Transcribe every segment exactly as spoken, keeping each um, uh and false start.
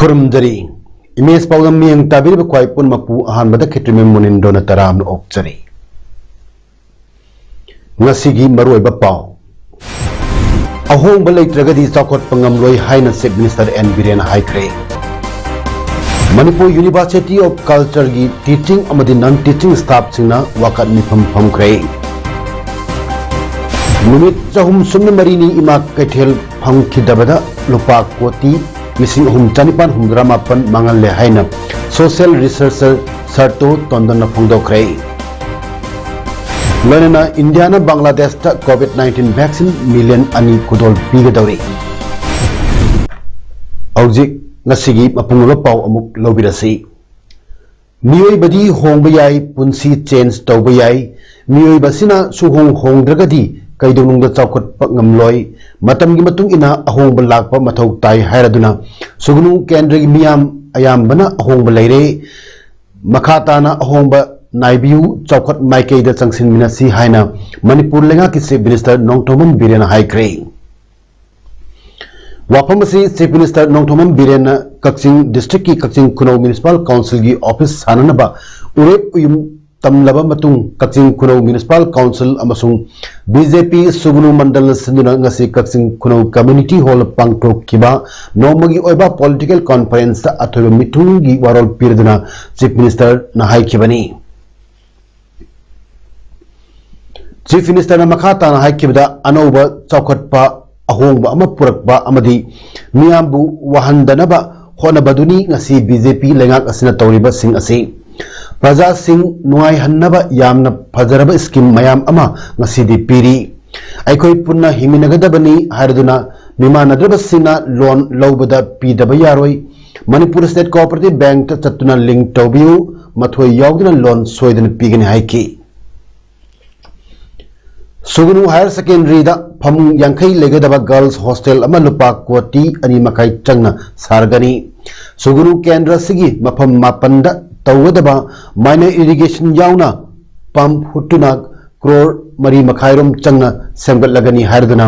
ꯈꯨꯔꯨꯝꯖꯔꯤ꯫ Image ꯄꯥꯎꯗꯝ ꯃꯤꯠꯌꯦꯡ ꯇꯥꯕꯤꯔꯤꯕ ꯈ꯭ꯋꯥꯏ ꯄꯨꯝꯅꯃꯛꯄꯨ ꯑꯍꯥꯟꯕꯗ ꯈꯦꯇ꯭ꯔꯤꯃꯌꯨꯝ ꯃꯣꯅꯤꯟꯗꯣꯅ ꯇꯔꯥꯝꯅ ꯑꯣꯛꯆꯔꯤ꯫ ꯉꯁꯤꯒꯤ ꯃꯔꯨꯑꯣꯏꯕ ꯄꯥꯎ꯫ ꯑꯍꯣꯡꯕ ꯂꯩꯇ꯭ꯔꯒꯗꯤ ꯆꯥꯎꯈꯠꯄ ꯉꯝꯂꯣꯏ ꯍꯥꯏꯅ Chief Minister N ꯕꯤꯔꯦꯟꯅ ꯍꯥꯏꯈ꯭ꯔꯦ꯫ Manipur University of Culture ꯒꯤ teaching ꯑꯃꯗꯤ non teaching staff ꯁꯤꯡꯅ ꯋꯥꯀꯠ ꯃꯤꯐꯝ ꯐꯝꯈ꯭ꯔꯦ꯫ ꯅꯨꯃꯤꯠ ꯆꯍꯨꯝ ꯁꯨꯞꯅ ꯃꯔꯤꯅꯤ ꯏꯃꯥ ꯀꯩꯊꯦꯜ ꯐꯝꯈꯤꯗꯕꯗ ꯂꯨꯄꯥ ꯀꯣꯇꯤ ꯂꯤꯁꯤꯡ ꯑꯍꯨꯝ ꯆꯅꯤꯄꯥꯟ ꯍꯨꯝꯐꯨꯇꯔꯥ ꯃꯥꯄꯟ ꯃꯥꯡꯍꯜꯂꯦ ꯍꯥꯏꯅ social researcher ꯁꯔꯇꯣ ꯇꯣꯟꯗꯟꯅ ꯐꯣꯡꯗꯣꯛꯈ꯭ꯔꯦ꯫ ꯂꯣꯏꯅꯅ ꯏꯟꯗꯤꯌꯥꯅ ꯕꯪꯒ꯭ꯂꯥꯗꯦꯁꯇ COVID nineteen vaccine million ꯑꯅꯤ ꯈꯨꯗꯣꯜ ꯄꯤꯒꯗꯧꯔꯤ꯫ ꯍꯧꯖꯤꯛ ꯉꯁꯤꯒꯤ ꯃꯄꯨꯡ ꯑꯣꯏꯕ ꯄꯥꯎ ꯑꯃꯨꯛ ꯂꯧꯕꯤꯔꯁꯤ꯫ ꯃꯤꯑꯣꯏꯕꯗꯤ ꯍꯣꯡꯕ ꯌꯥꯏ, ꯄꯨꯟꯁꯤ change ꯇꯧꯕ ꯌꯥꯏ꯫ ꯃꯤꯑꯣꯏꯕ ꯑꯁꯤꯅ ꯁꯨꯍꯣꯡ ꯍꯣꯡꯗ꯭ꯔꯒꯗꯤ ꯀꯩꯗꯧꯅꯨꯡꯗ ꯆꯥꯎꯈꯠꯄ ꯉꯝꯂꯣꯏ꯫ ꯃꯇꯝꯒꯤ ꯃꯇꯨꯡ ꯏꯟꯅ ꯑꯍꯣꯡꯕ ꯂꯥꯛꯄ ꯃꯊꯧ ꯇꯥꯏ ꯍꯥꯏꯔꯗꯨꯅ ꯁꯨꯒꯅꯨ ꯀꯦꯟꯗ꯭ꯔꯒꯤ ꯃꯤꯌꯥꯝ ꯑꯌꯥꯝꯕꯅ ꯑꯍꯣꯡꯕ ꯂꯩꯔꯦ꯫ ꯃꯈꯥ ꯇꯥꯅ ꯑꯍꯣꯡꯕ ꯅꯥꯏꯕꯤꯌꯨ, ꯆꯥꯎꯈꯠ ꯃꯥꯏꯀꯩꯗ ꯆꯪꯁꯤꯟꯃꯤꯟꯅꯁꯤ ꯍꯥꯏꯅ ꯃꯅꯤꯄꯨꯔ ꯂꯩꯉꯥꯛꯀꯤ Chief Minister ꯅꯣꯡꯊꯣꯝꯕꯝ ꯕꯤꯔꯦꯟꯅ ꯍꯥꯏꯈ꯭ꯔꯦ꯫ ꯋꯥꯐꯝ ꯑꯁꯤ Chief Minister ꯅꯣꯡꯊꯣꯝꯕꯝ ꯕꯤꯔꯦꯟꯅ ꯀꯛꯆꯤꯡ district ꯀꯤ ꯀꯛꯆꯤꯡ ꯈꯨꯅꯧ Municipal Council ꯒꯤ office ꯁꯥꯅꯅꯕ ꯎꯔꯦꯞ ꯎꯌꯨꯝ ꯇꯝꯂꯕ ꯃꯇꯨꯡ ꯀꯛꯆꯤꯡ ꯈꯨꯅꯧ Municipal Council ꯑꯃꯁꯨꯡ BJP ꯁꯨꯒꯅꯨ ꯃꯟꯗꯜꯅ ꯁꯤꯟꯗꯨꯅ ꯉꯁꯤ ꯀꯛꯆꯤꯡ ꯈꯨꯅꯧ Community Hall ꯄꯥꯡꯊꯣꯛꯈꯤꯕ ꯅꯣꯡꯃꯒꯤ ꯑꯣꯏꯕ political conference ꯇ ꯑꯊꯣꯏꯕ ꯃꯤꯊꯨꯡꯒꯤ ꯋꯥꯔꯣꯜ ꯄꯤꯔꯗꯨꯅ Chief Minister ꯅ ꯍꯥꯏꯈꯤꯕꯅꯤ꯫ Chief Minister ꯅ ꯃꯈꯥ ꯇꯥꯅ ꯍꯥꯏꯈꯤꯕꯗ, ꯑꯅꯧꯕ ꯆꯥꯎꯈꯠꯄ ꯑꯍꯣꯡꯕ ꯑꯃ ꯄꯨꯔꯛꯄ ꯑꯃꯗꯤ ꯃꯤꯌꯥꯝꯕꯨ ꯋꯥꯍꯟꯗꯅꯕ ꯍꯣꯠꯅꯕꯗꯨꯅꯤ ꯉꯁꯤ BJP ꯂꯩꯉꯥꯛ ꯑꯁꯤꯅ ꯇꯧꯔꯤꯕꯁꯤꯡ ꯑꯁꯤ꯫ ꯄ꯭ꯔꯖꯥꯁꯤꯡ ꯅꯨꯡꯉꯥꯏꯍꯟꯅꯕ ꯌꯥꯝꯅ ꯐꯖꯔꯕ scheme ꯃꯌꯥꯝ ꯑꯃ ꯉꯁꯤꯗꯤ ꯄꯤꯔꯤ꯫ ꯑꯩꯈꯣꯏ ꯄꯨꯟꯅ ꯍꯤꯡꯃꯤꯟꯅꯒꯗꯕꯅꯤ ꯍꯥꯏꯔꯗꯨꯅ ꯃꯤꯃꯥꯟꯅꯗ꯭ꯔꯕꯁꯤꯡꯅ ꯂꯣꯟ ꯂꯧꯕꯗ ꯄꯤꯗꯕ ꯌꯥꯔꯣꯏ꯫ ꯃꯅꯤꯄꯨꯔ ꯁ꯭ꯇꯦꯠ ꯀꯣꯑꯣꯄꯔꯦꯇꯤꯚ ꯕꯦꯡꯛꯇ ꯆꯠꯇꯨꯅ ꯂꯤꯡ ꯇꯧꯕꯤꯌꯨ꯫ ꯃꯊꯣꯏ ꯌꯥꯎꯗꯨꯅ ꯂꯣꯟ ꯁꯣꯏꯗꯅ ꯄꯤꯒꯅꯤ ꯍꯥꯏꯈꯤ꯫ ꯁꯨꯒꯨꯅꯨ ꯍꯥꯌꯔ ꯁꯦꯀꯦꯟꯗꯔꯤꯗ ꯐꯃꯨꯡ ꯌꯥꯡꯈꯩ ꯂꯩꯒꯗꯕ ꯒꯔꯜꯁ ꯍꯣꯁꯇꯦꯜ ꯑꯃ ꯂꯨꯄꯥ ꯀꯣꯇꯤ ꯑꯅꯤ ꯃꯈꯥꯏ ꯆꯪꯅ ꯁꯥꯔꯒꯅꯤ꯫ ꯁꯨꯒꯨꯅꯨ ꯀꯦꯟꯗ꯭ꯔ ꯑꯁꯤꯒꯤ ꯃꯐꯝ ꯃꯥꯄꯟꯗ ꯇꯧꯒꯗꯕ ꯃꯥꯏꯅꯔ ꯏꯔꯤꯒꯦꯁꯟ ꯌꯥꯎꯅ ꯄꯝꯞ ꯍꯨꯠꯇꯨꯅ ꯀ꯭ꯔꯣꯔ ꯃꯔꯤ ꯃꯈꯥꯏꯔꯣꯝ ꯆꯪꯅ ꯁꯦꯝꯒꯠꯂꯒꯅꯤ ꯍꯥꯏꯔꯗꯨꯅ,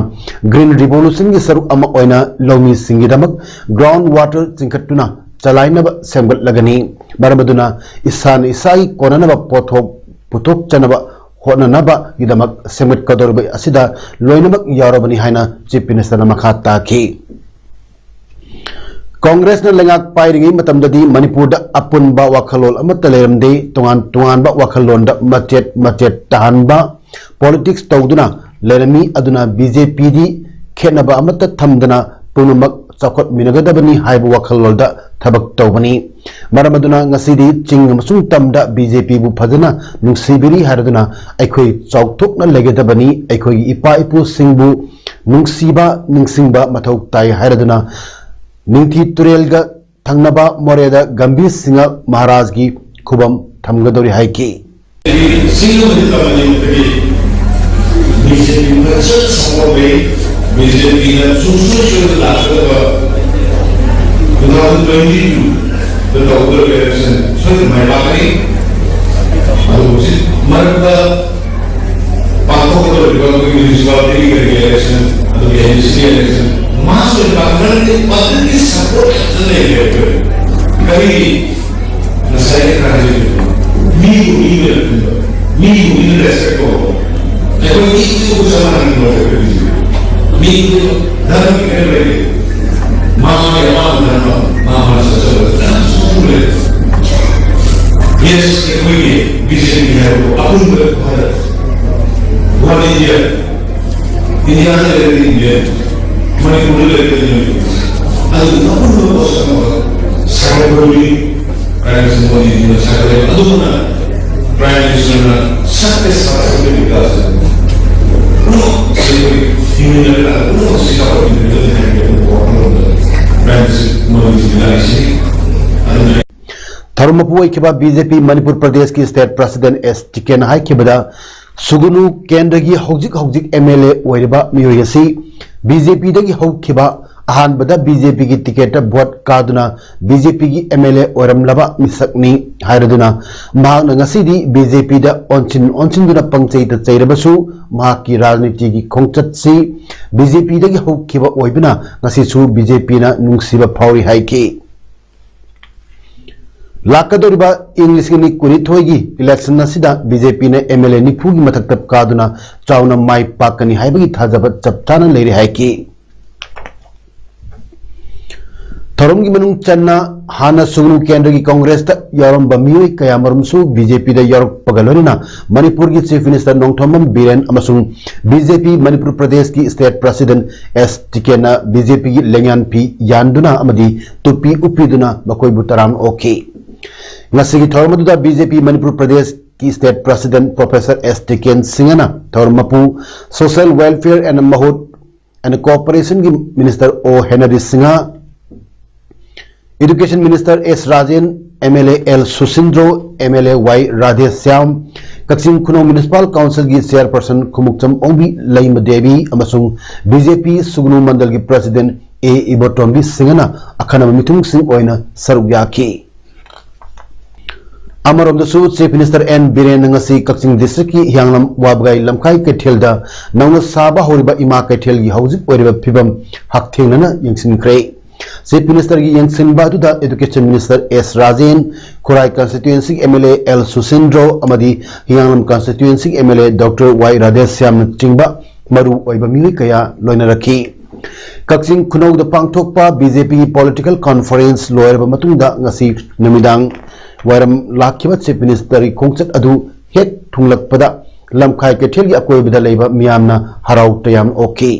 ꯒ꯭ꯔꯤꯟ ꯔꯤꯚꯣꯂꯨꯁꯟꯒꯤ ꯁꯔꯨꯛ ꯑꯃ ꯑꯣꯏꯅ ꯂꯧꯃꯤꯁꯤꯡꯒꯤꯗꯃꯛ ꯒ꯭ꯔꯥꯎꯟ ꯋꯥꯇꯔ ꯆꯤꯡꯈꯠꯇꯨꯅ ꯆꯂꯥꯏꯅꯕ ꯁꯦꯝꯒꯠꯂꯒꯅꯤ꯫ ꯃꯔꯝ ꯑꯗꯨꯅ ꯏꯁꯥꯅ ꯏꯁꯥꯒꯤ ꯀꯣꯟꯅꯅꯕ ꯄꯣꯠꯊꯣꯛ ꯄꯨꯊꯣꯛꯆꯅꯕ ꯍꯣꯠꯅꯅꯕꯒꯤꯗꯃꯛ ꯁꯦꯝꯒꯠꯀꯗꯧꯔꯤꯕ ꯑꯁꯤꯗ ꯂꯣꯏꯅꯃꯛ ꯌꯥꯎꯔꯕꯅꯤ ꯍꯥꯏꯅ ꯆꯤꯐ ꯃꯤꯅꯤꯁꯇꯔꯅ ꯃꯈꯥ ꯇꯥꯈꯤ꯫ ꯀꯣꯡꯒ꯭ꯔꯦꯁꯅ ꯂꯩꯉꯥꯛ ꯄꯥꯏꯔꯤꯉꯩ ꯃꯇꯝꯗꯗꯤ ꯃꯅꯤꯄꯨꯔꯗ ꯑꯄꯨꯟꯕ ꯋꯥꯈꯜꯂꯣꯟ ꯑꯃꯠꯇ ꯂꯩꯔꯝꯗꯦ꯫ ꯇꯣꯉꯥꯟ ꯇꯣꯉꯥꯟꯕ ꯋꯥꯈꯜꯂꯣꯟꯗ ꯃꯆꯦꯠ ꯃꯆꯦꯠ ꯇꯥꯍꯟꯕ ꯄꯣꯂꯤꯇꯤꯛꯁ ꯇꯧꯗꯨꯅ ꯂꯩꯔꯝꯃꯤ꯫ ꯑꯗꯨꯅ ꯕꯤ ꯖꯦ ꯄꯤꯗꯤ ꯈꯦꯠꯅꯕ ꯑꯃꯠꯇ ꯊꯝꯗꯅ ꯄꯨꯝꯅꯃꯛ ꯆꯥꯎꯈꯠꯃꯤꯟꯅꯒꯗꯕꯅꯤ ꯍꯥꯏꯕ ꯋꯥꯈꯜꯂꯣꯟꯗ ꯊꯕꯛ ꯇꯧꯕꯅꯤ꯫ ꯃꯔꯝ ꯑꯗꯨꯅ ꯉꯁꯤꯗꯤ ꯆꯤꯡ ꯑꯃꯁꯨꯡ ꯇꯝꯗ ꯕꯤ ꯖꯦ ꯄꯤꯕꯨ ꯐꯖꯅ ꯅꯨꯡꯁꯤꯕꯤꯔꯤ ꯍꯥꯏꯔꯗꯨꯅ ꯑꯩꯈꯣꯏ ꯆꯥꯎꯊꯣꯛꯅ ꯂꯩꯒꯗꯕꯅꯤ꯫ ꯑꯩꯈꯣꯏꯒꯤ ꯏꯄꯥ ꯏꯄꯨꯁꯤꯡꯕꯨ ꯅꯨꯡꯁꯤꯕ ꯅꯤꯡꯁꯤꯡꯕ ꯃꯊꯧ ꯇꯥꯏ ꯍꯥꯏꯔꯗꯨꯅ ꯅꯤꯡꯊꯤ ꯇꯨꯔꯦꯜꯒ ꯊꯪꯅꯕ ꯃꯣꯔꯦꯗ ꯒꯝꯚꯤꯔ ꯁꯤꯡꯍ ꯃꯍꯥꯔꯥꯖꯒꯤ ꯈꯨꯕꯝ ꯊꯝꯒꯗꯧꯔꯤ ꯍꯥꯏꯈꯤ꯫ ꯁꯤꯡꯍ ꯃꯅꯤꯄꯨꯔ ꯃꯅꯤꯄꯨꯔꯒꯤ ꯕꯤ ꯖꯦ ꯄꯤ ꯐꯖꯅ ꯁꯞꯄꯣꯔꯠ ꯂꯩ꯫ ꯕꯤ ꯖꯦ ꯄꯤꯅ ꯁꯨꯡꯁꯣꯏ ꯁꯣꯏꯗꯅ ꯂꯥꯛꯀꯗꯕ two thousand twenty two ꯗ ꯇꯧꯒꯗꯧꯔꯤꯕ ꯏꯂꯦꯛꯁꯟ ꯁꯣꯏꯗꯅ ꯃꯥꯏ ꯄꯥꯛꯀꯅꯤ꯫ ꯑꯗꯨ ꯍꯧꯖꯤꯛ ꯃꯔꯛꯇ ꯄꯥꯡꯊꯣꯛꯀꯗꯧꯔꯤꯕ ꯑꯩꯈꯣꯏꯒꯤ ꯃ꯭ꯌꯨꯅꯤꯁꯤꯄꯥꯂꯤꯇꯤꯒꯤ ꯀꯔꯤꯒꯤ ꯏꯂꯦꯛꯁꯟ, ꯑꯗꯨꯒꯤ ꯑꯦꯝ ꯗꯤ ꯁꯤ ꯏꯂꯦꯛꯁꯟ, ꯃꯥꯁ ꯑꯣꯏꯅ ꯄꯥꯡꯊꯣꯛꯀꯅꯤ꯫ ꯄꯕ꯭ꯂꯤꯛꯀꯤ ꯁꯞꯄꯣꯔꯠ ꯈꯛꯇ ꯂꯩꯔꯦ ꯑꯩꯈꯣꯏ꯫ ꯀꯔꯤ ꯉꯁꯥꯏ ꯈꯔ ꯍꯥꯏꯖꯈꯤꯕꯗꯣ, ꯃꯤꯕꯨ ꯃꯤ ꯑꯣꯏꯅ ꯈꯟꯕ, ꯃꯤꯕꯨ ꯃꯤꯅ ꯔꯦꯁꯄꯦꯛ ꯇꯧꯕ꯫ ꯑꯩꯈꯣꯏ ꯃꯤ ꯈꯨꯗꯤꯡꯃꯛ ꯆꯞ ꯃꯥꯟꯅꯅ ꯂꯣꯏꯅ ꯈꯟꯕꯤꯕ꯫ ꯃꯤ ꯈꯨꯗꯤꯡꯃꯛ ꯙꯔꯃꯒꯤ ꯈꯦꯠꯅꯕ ꯂꯩꯇꯦ꯫ ꯃꯥ ꯃꯥꯒꯤ ꯑꯄꯥꯝꯕ ꯙꯔꯃ, ꯃꯥ ꯃꯥꯅ ꯆꯠꯆꯕ ꯙꯔꯃ ꯁꯨꯡꯂꯩ ꯂꯩꯇꯦ꯫ ꯌꯦꯁ, ꯑꯩꯈꯣꯏꯒꯤ ꯕꯤ ꯖꯦ ꯄꯤ ꯍꯥꯏꯕꯕꯨ ꯑꯄꯨꯟꯕ ꯍꯥꯏꯔ ꯋꯥꯔꯜ ꯏꯟꯗꯤꯌꯥ, ꯏꯟꯗꯤꯌꯥꯗ ꯂꯩꯔꯒ ꯏꯟꯗꯤꯌꯥ, ꯃꯅꯤꯄꯨꯔꯗ ꯂꯩꯔꯒ ꯃꯅꯤꯄꯨꯔ꯫ ꯑꯗꯨ ꯑꯄꯨꯟꯕ ꯄꯣꯠꯁꯛ ꯑꯃ ꯁꯥꯒꯠꯄꯗꯨꯅꯤ꯫ ꯄ꯭ꯔꯥꯏꯝ ꯃꯤꯅꯤꯁꯇꯔ ꯃꯣꯗꯤꯖꯤꯅ ꯁꯥꯒꯠꯂꯦ꯫ ꯑꯗꯨꯒꯨꯝꯅ ꯄ꯭ꯔꯥꯏꯝ ꯃꯤꯅꯤꯁꯇꯔꯅ ꯁꯛꯇ ꯁꯥꯒꯠꯄꯒꯤ ꯕꯤꯀꯥꯁ ꯑꯗꯨ ꯄꯨꯝꯅꯃꯛ ꯑꯁꯤ ꯑꯩꯈꯣꯏ ꯍꯤꯡꯅ ꯊꯧꯔꯝ ꯃꯄꯨ ꯑꯣꯏꯈꯤꯕ ꯕꯤ ꯖꯦ ꯄꯤ ꯃꯅꯤꯄꯨꯔ ꯄ꯭ꯔꯗꯦꯁꯀꯤ ꯁ꯭ꯇꯦꯠ ꯄ꯭ꯔꯁꯤꯗꯦꯟꯠ ꯑꯦꯁ ꯇꯤꯀꯦꯟꯅ ꯍꯥꯏꯈꯤꯕꯗ, ꯁꯨꯒꯨꯅꯨ ꯀꯦꯟꯗ꯭ꯔꯒꯤ ꯍꯧꯖꯤꯛ ꯍꯧꯖꯤꯛ ꯑꯦꯝ ꯑꯦꯜ ꯑꯦ ꯑꯣꯏꯔꯤꯕ ꯃꯤꯑꯣꯏ ꯑꯁꯤ ꯕꯤ ꯖꯦ ꯄꯤꯗꯒꯤ ꯍꯧꯈꯤꯕ, ꯑꯍꯥꯟꯕꯗ ꯕꯤ ꯖꯦ ꯄꯤꯒꯤ ꯇꯤꯀꯦꯠꯇ ꯚꯣꯠ ꯀꯥꯗꯨꯅ ꯕꯤ ꯖꯦ ꯄꯤꯒꯤ ꯑꯦꯝ ꯑꯦꯜ ꯑꯦ ꯑꯣꯏꯔꯝꯂꯕ ꯃꯤꯁꯛꯅꯤ ꯍꯥꯏꯔꯗꯨꯅ, ꯃꯍꯥꯛꯅ ꯉꯁꯤꯗꯤ ꯕꯤ ꯖꯦ ꯄꯤꯗ ꯑꯣꯟꯁꯤꯟ ꯑꯣꯟꯁꯤꯟꯗꯨꯅ ꯄꯪꯆꯩꯗ ꯆꯩꯔꯕꯁꯨ, ꯃꯍꯥꯛꯀꯤ ꯔꯥꯖꯅꯤꯇꯤꯒꯤ ꯈꯣꯡꯆꯠꯁꯤ ꯕꯤ ꯖꯦ ꯄꯤꯗꯒꯤ ꯍꯧꯈꯤꯕ ꯑꯣꯏꯕꯅ ꯉꯁꯤꯁꯨ ꯕꯤ ꯖꯦ ꯄꯤꯅ ꯅꯨꯡꯁꯤꯕ ꯐꯥꯎꯔꯤ ꯍꯥꯏꯈꯤ꯫ ꯂꯥꯛꯀꯗꯧꯔꯤꯕ ꯏꯪ ꯂꯤꯁꯤꯡ ꯑꯅꯤ ꯀꯨꯟꯅꯤꯊꯣꯏꯒꯤ ꯏꯂꯦꯛꯁꯟ ꯑꯁꯤꯗ ꯕꯤ ꯖꯦ ꯄꯤꯅ ꯑꯦꯝ ꯑꯦꯜ ꯑꯦ ꯅꯤꯐꯨꯒꯤ ꯃꯊꯛꯇ ꯀꯥꯗꯨꯅ ꯆꯥꯎꯅ ꯃꯥꯏ ꯄꯥꯛꯀꯅꯤ ꯍꯥꯏꯕꯒꯤ ꯊꯥꯖꯕ ꯆꯞ ꯆꯥꯅ ꯂꯩꯔꯦ ꯍꯥꯏꯈꯤ꯫ ꯊꯧꯔꯝꯒꯤ ꯃꯅꯨꯡ ꯆꯟꯅ ꯍꯥꯟꯅ ꯁꯨꯒꯅꯨ ꯀꯦꯟꯗ꯭ꯔꯒꯤ ꯀꯣꯡꯒ꯭ꯔꯦꯁꯇ ꯌꯥꯎꯔꯝꯕ ꯃꯤꯑꯣꯏ ꯀꯌꯥꯃꯔꯨꯝꯁꯨ ꯕꯤ ꯖꯦ ꯄꯤꯗ ꯌꯥꯎꯔꯛꯄꯒ ꯂꯣꯏꯅꯅ ꯃꯅꯤꯄꯨꯔꯒꯤ ꯆꯤꯐ ꯃꯤꯅꯤꯁꯇꯔ ꯅꯣꯡꯊꯣꯝꯕꯝ ꯕꯤꯔꯦꯟ ꯑꯃꯁꯨꯡ ꯕꯤ ꯖꯦ ꯄꯤ ꯃꯅꯤꯄꯨꯔ ꯄ꯭ꯔꯗꯦꯁꯀꯤ ꯁ꯭ꯇꯦꯠ ꯄ꯭ꯔꯁꯤꯗꯦꯟꯠ ꯑꯦꯁ ꯇꯤꯀꯦꯟꯅ ꯕꯤ ꯖꯦ ꯄꯤꯒꯤ ꯂꯦꯡꯌꯥꯟ ꯐꯤ ꯌꯥꯟꯗꯨꯅ ꯑꯃꯗꯤ ꯇꯨꯄꯤ ꯎꯞꯄꯤꯗꯨꯅ ꯃꯈꯣꯏꯕꯨ ꯇꯔꯥꯝꯅ ꯑꯣꯛꯈꯤ꯫ ꯉꯁꯤꯒꯤ ꯊꯧꯔꯝ ꯑꯗꯨꯗ ꯕꯤ ꯖꯦ ꯄꯤ ꯃꯅꯤꯄꯨꯔ ꯄ꯭ꯔꯗꯦꯁꯀꯤ ꯁ꯭ꯇꯦꯠ ꯄ꯭ꯔꯁꯤꯗꯦꯟꯠ ꯄ꯭ꯔꯣꯐꯦꯁꯔ ꯑꯦꯁ ꯇꯤꯀꯦꯟ ꯁꯤꯡꯍꯅ ꯊꯧꯔꯝ ꯃꯄꯨ, ꯁꯣꯁꯤꯌꯦꯜ ꯋꯦꯜꯐꯤꯌꯔ ꯑꯦꯟ ꯃꯍꯨꯠ ꯑꯦꯟ ꯀꯣꯑꯣꯄꯔꯦꯁꯟꯒꯤ ꯃꯤꯅꯤꯁꯇꯔ ꯑꯣ Henry Singh, education minister S Rajen, M L A L ꯁꯨꯁꯤꯟꯗ꯭ꯔꯣ, M L A Y Radheshyam, Kakching ꯈꯨꯅꯧ municipal ꯀꯥꯎꯟꯁꯤꯜꯒꯤ ꯆꯦꯌꯔꯄꯔꯁꯟ ꯈꯨꯃꯨꯛꯆꯝ ꯑꯣꯡꯕꯤ ꯂꯩꯃ ꯗꯦꯕꯤ ꯑꯃꯁꯨꯡ ꯕꯤ ꯖꯦ ꯄꯤ ꯁꯨꯒꯅꯨ ꯃꯟꯗꯜꯒꯤ ꯄ꯭ꯔꯁꯤꯗꯦꯟꯠ ꯑꯦ ꯏꯕꯣꯇꯣꯝꯕꯤ ꯁꯤꯡꯍꯅ ꯑꯈꯟꯅꯕ ꯃꯤꯊꯨꯡꯁꯤꯡ ꯑꯣꯏꯅ ꯁꯔꯨꯛ ꯌꯥꯈꯤ꯫ ꯑꯃꯔꯣꯝꯗꯁꯨ ꯆꯤꯐ ꯃꯤꯅꯤꯁꯇꯔ ꯑꯦꯟ ꯕꯤꯔꯦꯟꯅ ꯉꯁꯤ ꯀꯛꯆꯤꯡ ꯗꯤꯁꯇ꯭ꯔꯤꯛꯀꯤ ꯍꯤꯌꯥꯡꯂꯝ ꯋꯥꯕꯒꯥꯏ ꯂꯝꯈꯥꯏ ꯀꯩꯊꯦꯜꯗ ꯅꯧꯅ ꯁꯥꯕ ꯍꯧꯔꯤꯕ ꯏꯃꯥ ꯀꯩꯊꯦꯜꯒꯤ ꯍꯧꯖꯤꯛ ꯑꯣꯏꯔꯤꯕ ꯐꯤꯕꯝ ꯍꯛꯊꯦꯡꯅꯅ ꯌꯦꯡꯁꯤꯟꯈ꯭ꯔꯦ꯫ ꯆꯤꯐ ꯃꯤꯅꯤꯁꯇꯔꯒꯤ ꯌꯦꯡꯁꯤꯟꯕ ꯑꯗꯨꯗ education minister S Rajen, Khurai ꯀꯟꯁꯇꯤꯇ꯭ꯋꯦꯟꯁꯤꯒꯤ M L A L Susindro ꯑꯃꯗꯤ ꯍꯤꯌꯥꯡꯂꯝ ꯀꯟꯁꯇꯤꯇ꯭ꯋꯦꯟꯁꯤꯒꯤ M L A doctor Y ꯔꯥꯙꯦꯁ꯭ꯌꯥꯝꯅꯆꯤꯡꯕ ꯃꯔꯨ ꯑꯣꯏꯕ ꯃꯤꯑꯣꯏ ꯀꯌꯥ ꯂꯣꯏꯅꯔꯛꯈꯤ꯫ ꯀꯛꯆꯤꯡ ꯈꯨꯅꯧꯗ ꯄꯥꯡꯊꯣꯛꯄ ꯕꯤ ꯖꯦ ꯄꯤꯒꯤ ꯄꯣꯂꯤꯇꯤꯀꯦꯜ ꯀꯣꯟꯐꯔꯦꯟꯁ ꯂꯣꯏꯔꯕ ꯃꯇꯨꯡꯗ ꯉꯁꯤ ꯅꯨꯃꯤꯗꯥꯡ ꯋꯥꯏꯔꯝ ꯂꯥꯛꯈꯤꯕ ꯆꯤꯐ ꯃꯤꯅꯤꯁꯇꯔꯒꯤ ꯈꯣꯡꯆꯠ ꯑꯗꯨ ꯍꯦꯛ ꯊꯨꯡꯂꯛꯄꯗ ꯂꯝꯈꯥꯏ ꯀꯩꯊꯦꯜꯒꯤ ꯑꯀꯣꯏꯕꯗ ꯂꯩꯕ ꯃꯤꯌꯥꯝꯅ ꯍꯔꯥꯎ ꯇꯌꯥꯝꯅ ꯑꯣꯛꯈꯤ꯫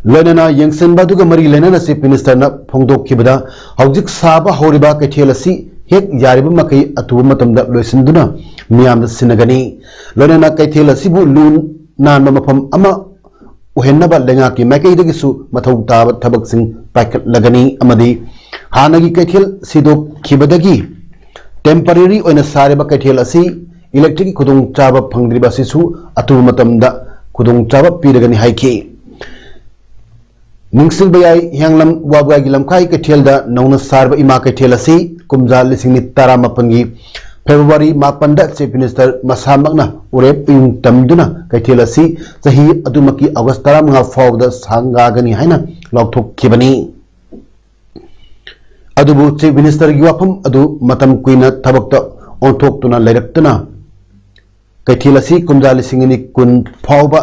ꯂꯣꯏꯅꯅ ꯌꯦꯡꯁꯤꯟꯕ ꯑꯗꯨꯒ ꯃꯔꯤ ꯂꯩꯅꯅ ꯆꯤꯐ ꯃꯤꯅꯤꯁꯇꯔꯅ ꯐꯣꯡꯗꯣꯛꯈꯤꯕꯗ, ꯍꯧꯖꯤꯛ ꯁꯥꯕ ꯍꯧꯔꯤꯕ ꯀꯩꯊꯦꯜ ꯑꯁꯤ ꯍꯦꯛ ꯌꯥꯔꯤꯕ ꯃꯈꯩ ꯑꯊꯨꯕ ꯃꯇꯝꯗ ꯂꯣꯏꯁꯤꯟꯗꯨꯅ ꯃꯤꯌꯥꯝꯗ ꯁꯤꯟꯅꯒꯅꯤ꯫ ꯂꯣꯏꯅꯅ ꯀꯩꯊꯦꯜ ꯑꯁꯤꯕꯨ ꯂꯨ ꯅꯥꯟꯕ ꯃꯐꯝ ꯑꯃ ꯑꯣꯏꯍꯟꯅꯕ ꯂꯩꯉꯥꯛꯀꯤ ꯃꯥꯏꯀꯩꯗꯒꯤꯁꯨ ꯃꯊꯧ ꯇꯥꯕ ꯊꯕꯛꯁꯤꯡ ꯄꯥꯏꯈꯠꯂꯒꯅꯤ ꯑꯃꯗꯤ ꯍꯥꯟꯅꯒꯤ ꯀꯩꯊꯦꯜ ꯁꯤꯗꯣꯛꯈꯤꯕꯗꯒꯤ temporary ꯑꯣꯏꯅ ꯁꯥꯔꯤꯕ ꯀꯩꯊꯦꯜ ꯑꯁꯤ electric ꯀꯤ ꯈꯨꯗꯣꯡꯆꯥꯕ ꯐꯪꯗ꯭ꯔꯤꯕ ꯑꯁꯤꯁꯨ ꯑꯊꯨꯕ ꯃꯇꯝꯗ ꯈꯨꯗꯣꯡꯆꯥꯕ ꯄꯤꯔꯒꯅꯤ ꯍꯥꯏꯈꯤ꯫ ꯅꯤꯡꯁꯤꯡꯕ ꯌꯥꯏ, ꯍꯤꯌꯥꯡꯂꯝ ꯋꯥꯕꯒꯥꯏꯒꯤ ꯂꯝꯈꯥꯏ ꯀꯩꯊꯦꯜꯗ ꯅꯧꯅ ꯁꯥꯔꯕ ꯏꯃꯥ ꯀꯩꯊꯦꯜ ꯑꯁꯤ ꯀꯨꯝꯖꯥ ꯂꯤꯁꯤꯡ ꯑꯅꯤ ꯇꯔꯥꯃꯥꯄꯟꯒꯤ February ꯃꯥꯄꯟꯗ Chief Minister ꯃꯁꯥꯃꯛꯅ ꯎꯔꯦꯞ ꯎꯌꯨꯡ ꯇꯝꯗꯨꯅ ꯀꯩꯊꯦꯜ ꯑꯁꯤ ꯆꯍꯤ ꯑꯗꯨꯃꯛꯀꯤ August ꯇꯔꯥꯃꯉꯥ ꯐꯥꯎꯕꯗ ꯁꯪꯒꯥꯒꯅꯤ ꯍꯥꯏꯅ ꯂꯥꯎꯊꯣꯛꯈꯤꯕꯅꯤ꯫ ꯑꯗꯨꯕꯨ Chief Minister ꯒꯤ ꯋꯥꯐꯝ ꯑꯗꯨ ꯃꯇꯝ ꯀꯨꯏꯅ ꯊꯕꯛꯇ ꯑꯣꯟꯊꯣꯛꯇꯨꯅ ꯂꯩꯔꯛꯇꯨꯅ ꯀꯩꯊꯦꯜ ꯑꯁꯤ ꯀꯨꯝꯖꯥ ꯂꯤꯁꯤꯡ ꯑꯅꯤ ꯀꯨꯟ ꯐꯥꯎꯕ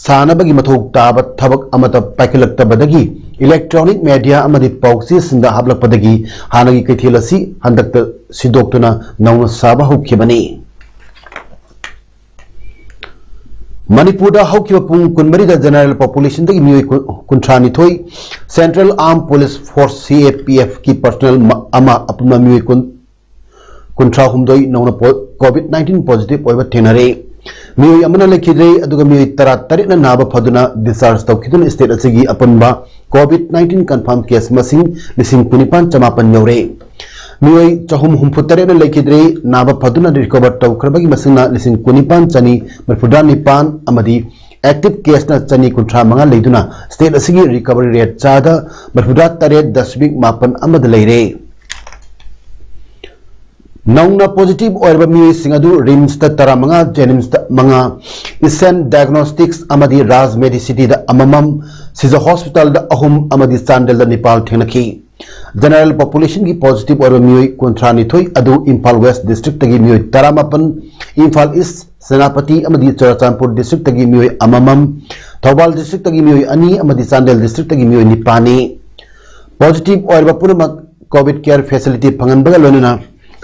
ꯁꯥꯅꯕꯒꯤ ꯃꯊꯧ ꯇꯥꯕ ꯊꯕꯛ ꯑꯃꯠꯇ ꯄꯥꯏꯈꯠꯂꯛꯇꯕꯗꯒꯤ electronic media ꯑꯃꯗꯤ ꯄꯥꯎꯆꯦꯁꯤꯡꯗ ꯍꯥꯞꯂꯛꯄꯗꯒꯤ ꯍꯥꯟꯅꯒꯤ ꯀꯩꯊꯦꯜ ꯑꯁꯤ ꯍꯟꯗꯛꯇ ꯁꯤꯗꯣꯛꯇꯨꯅ ꯅꯧꯅ ꯁꯥꯕ ꯍꯧꯈꯤꯕꯅꯤ꯫ ꯃꯅꯤꯄꯨꯔꯗ ꯍꯧꯈꯤꯕ ꯄꯨꯡ ꯀꯨꯟꯃꯔꯤꯗ general population ꯗꯒꯤ ꯃꯤꯑꯣꯏ ꯀꯨꯟ-, ꯀꯨꯟꯊ꯭ꯔꯥ ꯅꯤꯊꯣꯏ, Central Armed Police Force, C A P F ꯀꯤ personnel ꯃ-, ꯑꯃ, ꯑꯄꯨꯟꯕ ꯃꯤꯑꯣꯏ ꯀꯨꯟ, ꯀꯨꯟꯊ꯭ꯔꯥ ꯍꯨꯝꯗꯣꯏ ꯅꯧꯅ ꯄꯣ-, COVID nineteen positive ꯑꯣꯏꯕ ꯊꯦꯡꯅꯔꯦ꯫ ꯃꯤꯑꯣꯏ ꯑꯃꯅ ꯂꯩꯈꯤꯗ꯭ꯔꯦ, ꯑꯗꯨꯒ ꯃꯤꯑꯣꯏ ꯇꯔꯥ ꯇꯔꯦꯠꯅ ꯅꯥꯕ ꯐꯗꯨꯅ discharge ꯇꯧꯈꯤꯗꯨꯅ state ꯑꯁꯤꯒꯤ ꯑꯄꯨꯟꯕ COVID nineteen confirm case ꯃꯁꯤꯡ ꯂꯤꯁꯤꯡ ꯀꯨꯟꯅꯤꯄꯥꯟ ꯆꯃꯥꯄꯟ ꯌꯧꯔꯦ꯫ ꯃꯤꯑꯣꯏ ꯆꯍꯨꯝ ꯍꯨꯝꯐꯨ ꯇꯔꯦꯠꯅ ꯂꯩꯈꯤꯗ꯭ꯔꯦ, ꯅꯥꯕ ꯐꯗꯨꯅ recover ꯇꯧꯈ꯭ꯔꯕꯒꯤ ꯃꯁꯤꯡꯅ ꯂꯤꯁꯤꯡ ꯀꯨꯟꯅꯤꯄꯥꯟ ꯆꯅꯤ ꯃꯔꯤꯐꯨꯇꯔꯥ ꯅꯤꯄꯥꯟ ꯑꯃꯗꯤ active case ꯅ ꯆꯅꯤ ꯀꯨꯟꯊ꯭ꯔꯥ ꯃꯉꯥ ꯂꯩꯗꯨꯅ state ꯑꯁꯤꯒꯤ recovery rate ꯆꯥꯗ ꯃꯔꯤꯐꯨꯇꯔꯥ ꯇꯔꯦꯠ ꯗꯁꯃꯤꯛ ꯃꯥꯄꯟ ꯑꯃꯗ ꯂꯩꯔꯦ꯫ ꯅꯧꯅ positive ꯑꯣꯏꯔꯕ ꯃꯤꯑꯣꯏꯁꯤꯡ ꯑꯗꯨ RIMS ꯇ ꯇꯔꯥꯃꯉꯥ, JNIMS ꯇ ꯃꯉꯥ, Ishan Diagnostics ꯑꯃꯗꯤ Raj Medicity ꯗ ꯑꯃꯃꯝ, Shija Hospital ꯗ ꯑꯍꯨꯝ ꯑꯃꯗꯤ ꯆꯥꯟꯗꯦꯜꯗ ꯅꯤꯄꯥꯜ ꯊꯦꯡꯅꯈꯤ꯫ General population ꯒꯤ positive ꯑꯣꯏꯔꯕ ꯃꯤꯑꯣꯏ ꯀꯨꯟꯊ꯭ꯔꯥ ꯅꯤꯊꯣꯏ ꯑꯗꯨ ꯏꯝꯐꯥꯜ West district ꯇꯒꯤ ꯃꯤꯑꯣꯏ ꯇꯔꯥꯃꯥꯄꯟ, ꯏꯝꯐꯥꯜ East, ꯁꯦꯅꯥꯄꯇꯤ ꯑꯃꯗꯤ ꯆꯨꯔꯥꯆꯥꯟꯄꯨꯔ district ꯇꯒꯤ ꯃꯤꯑꯣꯏ ꯑꯃꯃꯝ, ꯊꯧꯕꯥꯜ district ꯇꯒꯤ ꯃꯤꯑꯣꯏ ꯑꯅꯤ ꯑꯃꯗꯤ ꯆꯥꯟꯗꯦꯜ district ꯇꯒꯤ ꯃꯤꯑꯣꯏ ꯅꯤꯄꯥꯟꯅꯤ꯫ Positive ꯑꯣꯏꯔꯕ ꯄꯨꯝꯅꯃꯛ COVID care facility ꯐꯪꯍꯟꯕꯒ ꯂꯣꯏꯅꯅ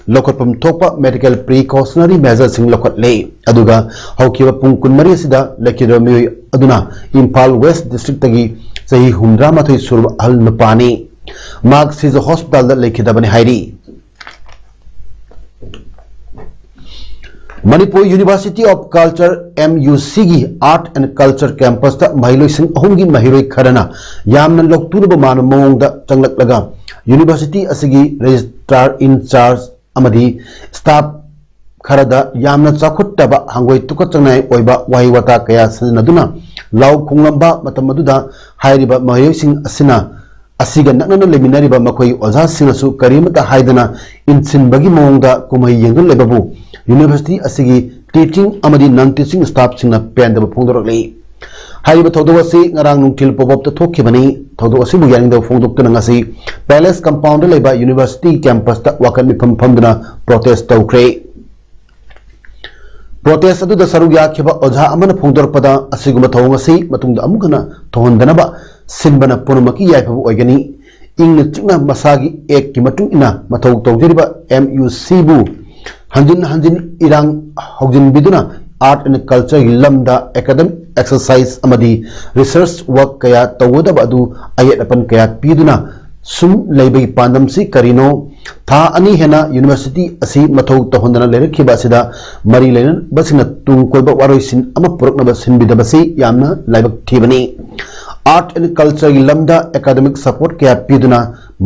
ꯂꯧꯈꯠꯐꯝ ꯊꯣꯛꯄ medical precautionary measure ꯁꯤꯡ ꯂꯧꯈꯠꯂꯦ꯫ ꯑꯗꯨꯒ ꯍꯧꯈꯤꯕ ꯄꯨꯡ ꯀꯨꯟꯃꯔꯤ ꯑꯁꯤꯗ ꯂꯩꯈꯤꯗ꯭ꯔꯕ ꯃꯤꯑꯣꯏ ꯑꯗꯨꯅ ꯏꯝꯐꯥꯜ West district ꯇꯒꯤ ꯆꯍꯤ ꯍꯨꯝꯐꯨꯇꯔꯥ ꯃꯥꯊꯣꯏ ꯁꯨꯔꯕ ꯑꯍꯜ ꯅꯨꯄꯥꯅꯤ꯫ ꯃꯍꯥꯛ ꯁꯤꯖ hospital ꯗ ꯂꯩꯈꯤꯗꯕꯅꯤ ꯍꯥꯏꯔꯤ꯫ Manipur University of Culture, M U C ꯒꯤ Art and Culture Campus ꯇ ꯃꯍꯩꯂꯣꯏꯁꯪ ꯑꯍꯨꯝꯒꯤ ꯃꯍꯩꯔꯣꯏ ꯈꯔꯅ ꯌꯥꯝꯅ ꯂꯧꯇꯨꯅꯕ ꯃꯥꯟꯕ ꯃꯑꯣꯡꯗ ꯆꯪꯂꯛꯂꯒ university ꯑꯁꯤꯒꯤ registrar in charge ꯑꯃꯗꯤ staff ꯈꯔꯗ ꯌꯥꯝꯅ ꯆꯥꯎꯈꯠꯇꯕ, ꯍꯪꯒꯣꯏ ꯇꯨꯀꯠꯆꯅꯤꯡꯉꯥꯏ ꯑꯣꯏꯕ ꯋꯥꯍꯩ ꯋꯥꯇꯥ ꯀꯌꯥ ꯁꯤꯖꯤꯟꯅꯗꯨꯅ ꯂꯥꯎ ꯈꯣꯡꯂꯝꯕ ꯃꯇꯝ ꯑꯗꯨꯗ ꯍꯥꯏꯔꯤꯕ ꯃꯍꯩꯔꯣꯏꯁꯤꯡ ꯑꯁꯤꯅ ꯑꯁꯤꯒ ꯅꯛꯅꯅ ꯂꯩꯃꯤꯟꯅꯔꯤꯕ ꯃꯈꯣꯏꯒꯤ ꯑꯣꯖꯥꯁꯤꯡꯅꯁꯨ ꯀꯔꯤꯃꯠꯇ ꯍꯥꯏꯗꯅ ꯏꯟꯁꯤꯟꯕꯒꯤ ꯃꯑꯣꯡꯗ ꯀꯨꯝꯍꯩ ꯌꯦꯡꯗꯨꯅ ꯂꯩꯕꯕꯨ university ꯑꯁꯤꯒꯤ teaching ꯑꯃꯗꯤ non teaching staff ꯁꯤꯡꯅ ꯄꯦꯟꯗꯕ ꯐꯣꯡꯗꯣꯔꯛꯂꯤ꯫ ꯍꯥꯏꯔꯤꯕ ꯊꯧꯗꯣꯛ ꯑꯁꯤ ꯉꯔꯥꯡ ꯅꯨꯡꯊꯤꯜ ꯄꯣꯞ ꯑꯞꯇ ꯊꯣꯛꯈꯤꯕꯅꯤ꯫ ꯊꯧꯗꯣꯛ ꯑꯁꯤꯕꯨ ꯌꯥꯅꯤꯡꯗꯕ ꯐꯣꯡꯗꯣꯛꯇꯨꯅ ꯉꯁꯤ Palace Compound ꯗ ꯂꯩꯕ university campus ꯇ ꯋꯥꯀꯠ ꯃꯤꯐꯝ ꯐꯝꯗꯨꯅ protest ꯇꯧꯈ꯭ꯔꯦ꯫ Protest ꯑꯗꯨꯗ ꯁꯔꯨꯛ ꯌꯥꯈꯤꯕ ꯑꯣꯖꯥ ꯑꯃꯅ ꯐꯣꯡꯗꯣꯔꯛꯄꯗ, ꯑꯁꯤꯒꯨꯝꯕ ꯊꯧꯑꯣꯡ ꯑꯁꯤ ꯃꯇꯨꯡꯗ ꯑꯃꯨꯛ ꯍꯟꯅ ꯊꯣꯛꯍꯟꯗꯅꯕ ꯁꯤꯟꯕꯅ ꯄꯨꯝꯅꯃꯛꯀꯤ ꯌꯥꯏꯐꯕ ꯑꯣꯏꯒꯅꯤ꯫ ꯏꯪꯅ ꯆꯤꯛꯅ ꯃꯁꯥꯒꯤ act ꯀꯤ ꯃꯇꯨꯡ ꯏꯟꯅ ꯃꯊꯧ ꯇꯧꯖꯔꯤꯕ M U C ꯕꯨ ꯍꯟꯖꯤꯟ ꯍꯟꯖꯤꯟ ꯏꯔꯥꯡ ꯍꯧꯖꯤꯟꯕꯤꯗꯨꯅ art and culture ꯒꯤ ꯂꯝꯗ academic exercise ꯑꯃꯗꯤ research work ꯀꯌꯥ ꯇꯧꯒꯗꯕ ꯑꯗꯨ ꯑꯌꯦꯠ ꯑꯄꯟ ꯀꯌꯥ ꯄꯤꯗꯨꯅ ꯁꯨꯝ ꯂꯩꯕꯒꯤ ꯄꯥꯟꯗꯝꯁꯤ ꯀꯔꯤꯅꯣ? ꯊꯥ ꯑꯅꯤ ꯍꯦꯟꯅ university ꯑꯁꯤ ꯃꯊꯧ ꯇꯧꯍꯟꯗꯅ ꯂꯩꯔꯛꯈꯤꯕ ꯑꯁꯤꯗ ꯃꯔꯤ ꯂꯩꯅꯕꯁꯤꯡꯅ ꯇꯨꯡ ꯀꯣꯏꯕ ꯋꯥꯔꯣꯏꯁꯤꯟ ꯑꯃ ꯄꯨꯔꯛꯅꯕ ꯁꯤꯟꯕꯤꯗꯕꯁꯤ ꯌꯥꯝꯅ ꯂꯥꯏꯕꯛ ꯊꯤꯕꯅꯤ꯫ Art and culture ꯒꯤ ꯂꯝꯗ academic support ꯀꯌꯥ ꯄꯤꯗꯨꯅ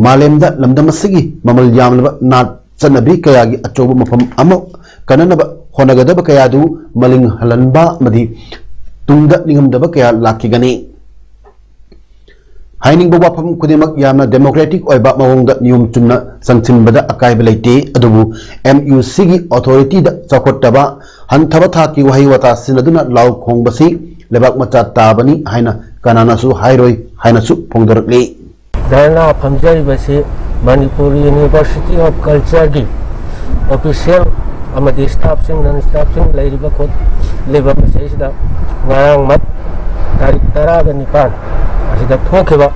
ꯃꯥꯂꯦꯝꯗ ꯂꯝꯗꯝ ꯑꯁꯤꯒꯤ ꯃꯃꯜ ꯌꯥꯝꯂꯕ ꯅꯥꯠ ꯆꯠꯅꯕꯤ ꯀꯌꯥꯒꯤ ꯑꯆꯧꯕ ꯃꯐꯝ ꯑꯃ ꯀꯟꯅꯅꯕ ꯍꯣꯠꯅꯒꯗꯕ ꯀꯌꯥꯗꯨ ꯃꯂꯤꯡ ꯍꯜꯍꯟꯕ ꯑꯃꯗꯤ ꯇꯨꯡꯗ ꯅꯤꯡꯉꯝꯗꯕ ꯀꯌꯥ ꯂꯥꯛꯈꯤꯒꯅꯤ꯫ ꯍꯥꯏꯅꯤꯡꯕ ꯋꯥꯐꯝ ꯈꯨꯗꯤꯡꯃꯛ ꯌꯥꯝꯅ democratic ꯑꯣꯏꯕ ꯃꯑꯣꯡꯗ ꯅꯤꯌꯣꯝ ꯆꯨꯝꯅ ꯆꯪꯁꯤꯟꯕꯗ ꯑꯀꯥꯏꯕ ꯂꯩꯇꯦ, ꯑꯗꯨꯕꯨ M U C ꯒꯤ authority ꯗ ꯆꯥꯎꯈꯠꯇꯕ, ꯍꯟꯊꯕ ꯊꯥꯛꯀꯤ ꯋꯥꯍꯩ ꯋꯥꯇꯥ ꯁꯤꯖꯤꯟꯅꯗꯨꯅ ꯂꯥꯎ ꯈꯣꯡꯕꯁꯤ ꯂꯩꯕꯥꯛ ꯃꯆꯥ ꯇꯥꯕꯅꯤ ꯍꯥꯏꯅ ꯀꯅꯥꯅꯁꯨ ꯍꯥꯏꯔꯣꯏ ꯍꯥꯏꯅꯁꯨ ꯐꯣꯡꯗꯣꯔꯛꯂꯤ꯫ ꯙꯔꯅꯥ ꯐꯝꯖꯔꯤꯕꯁꯤ ꯃꯅꯤꯄꯨꯔ University of Culture ꯒꯤ official ꯑꯃꯗꯤ staff ꯁꯤꯡ, non staff ꯁꯤꯡ ꯂꯩꯔꯤꯕ ꯈꯣꯠꯂꯤꯕ ꯃꯁꯤꯗꯩꯁꯤꯗ ꯉꯔꯥꯡꯃꯛ ꯇꯥꯔꯤꯛ ꯇꯔꯥꯒ ꯅꯤꯄꯥꯟ ꯑꯁꯤꯗ ꯊꯣꯛꯈꯤꯕ